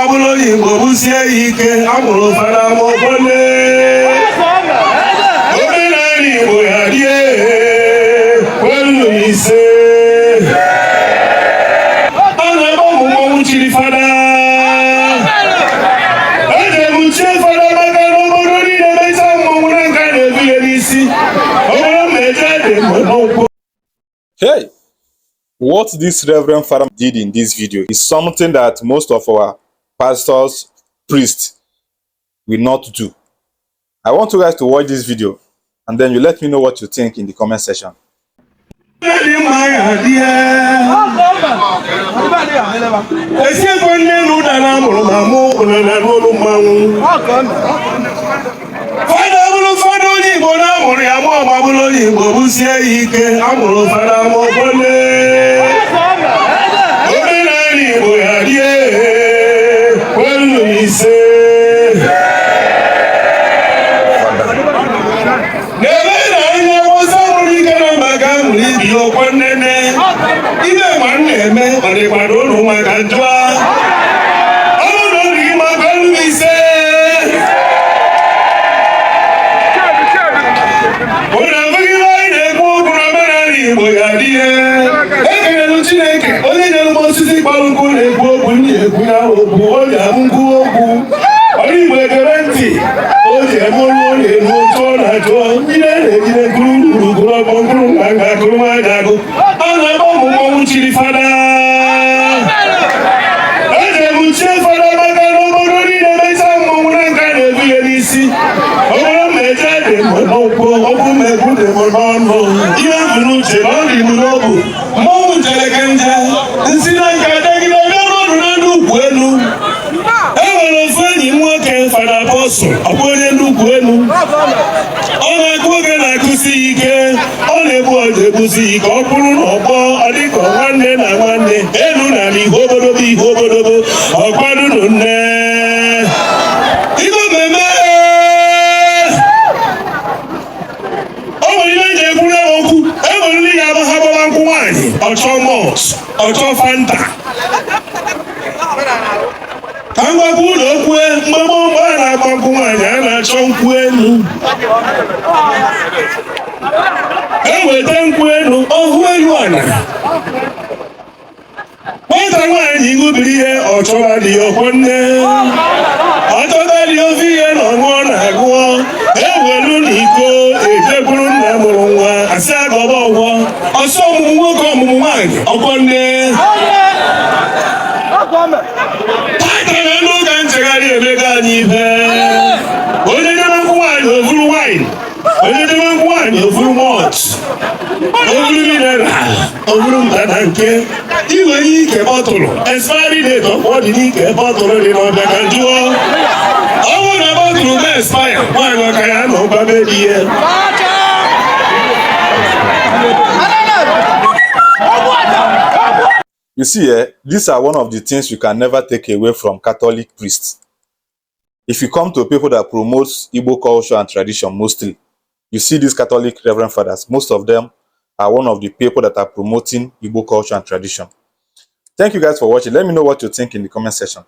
Bụrụ onye Igbo bụsie ya ike, amụrụ fada ma ọkwale omenala Igbo ya rie kwelu ise. A na-agba ụmụ mmọnwụ chiri fada eji ebuchie fada, maka na obodo niile mechaa mmọnwụ na nka na-ebu ya n'isi obodo mmeje dị n'ụkwụ. Hey, what this Reverend Father did in this video is something that most of our pastors, priests will not do. I want you guys to watch this video and then you let me know what you think in the comment section. Dị mma ya dị esiekwe nne na ụda na amụrụ ma mụ ụnana n'olu mmanwụ. Fada bụrụ fada onye Igbo na amụrụ ya mụ ọgba bụrụ onye Igbo bụsie ya ike, amụrụ fada ma ọkwale omenala Igbo ya rie kwelu ise. Na-eme na anya wụsa mụrụ ike na maka amụrụ ibi ọkwa nnene ibe ma m na-eme ọ dịkwado ụlọ maka njụa ọ bụrụ na ọ dị gị maka elu ise. Ụnụ abụghị ihe anyị na-ekwu okwu na omenala Igbo ya dị ihe. Ekelelu Chineke onye nyere m osisi kpọrọ nkụ na-ekwu okwu ndị ekwu ya okwu o ji abụ nkwu okwu ọrụ Igbo ekere ntị o ji eme olu ọ na-elu otu ọ na-achọ njide na-ejide nkuru ruru gụrụ ọgbọ nkuru nga nga kụrụ nwaanyị agụ. A na-agba ụmụ mmọnwụ chiri fada eji ebuchie fada, maka na obodo niile mechaa mmọnwụ na nka na-ebu ya n'isi obodo mmeje dị m n'ụkwụ okwu mmegbu dị m n'ọnụ ihe bụ n'uche na ọ dị m n'obu mmọnwụ njeleke nje nsi na nka degide bịa n'ọdụ na ndị ugwu elu. E nwere ofu enyi m nwoke, Fada Apostle, ọ bụ onye ndị ugwu elu. Ọ na-akụ oge na-akụsi ya ike, ọ na-egbu ọja egbusi ike. Ọ bụrụ na ọgbọ ọ dịka nwanne na nwanne elu na ala ihe obodobo ihe obodobo ọkwadunu nne Igbo mmemme. O nwere ihe eji ekwuru ya okwu. E nwere ndị ya abụ ha gbaba nkwụ nwaanyị, ọchọ malt, ọchọ Fanta. Ka m gwakwa ụlọ okwu, mgbe gboo, mgbe a na-agba nkwụ nwaanyị, a na-achọ nkwụ elu. Eweta nkwụ elu ọhụ elu ala nwata nwaanyị ṅụbiri ihe ọ chọba dị ọkwọ nne ọ chọba dị ofe ihe na ọṅụọ na-agụọ ewelu na iko ejekwuru nna mụrụ nwa asị agọba ọgwọ ọsọ ọmụmụ nwoke ọmụmụ nwaanyị ọkwọ nne tata na ndị ụka nchegharị emego anyị ife. Onye debe nkwụ nwaanyị ovuru wine, onye debe nkwụ nwaanyị ovuru malt, ovuru mineral, ovuru nta na nke iwe ihe ike bottle expiry date ọkwa ọ dị n'ike bottle dị n'ọbịa ka jụọ. Ọ bụrụ na bottle ma expire, nwaanyị ọka ya na ọgbabe di ya. You see, these are one of the things you can never take away from Catholic priests. If you come to people that promote Igbo culture and tradition mostly, you see these Catholic Reverend Fathers, most of them are one of the people that are promoting Igbo culture and tradition. Thank you guys for watching. Let me know what you think in the comment section.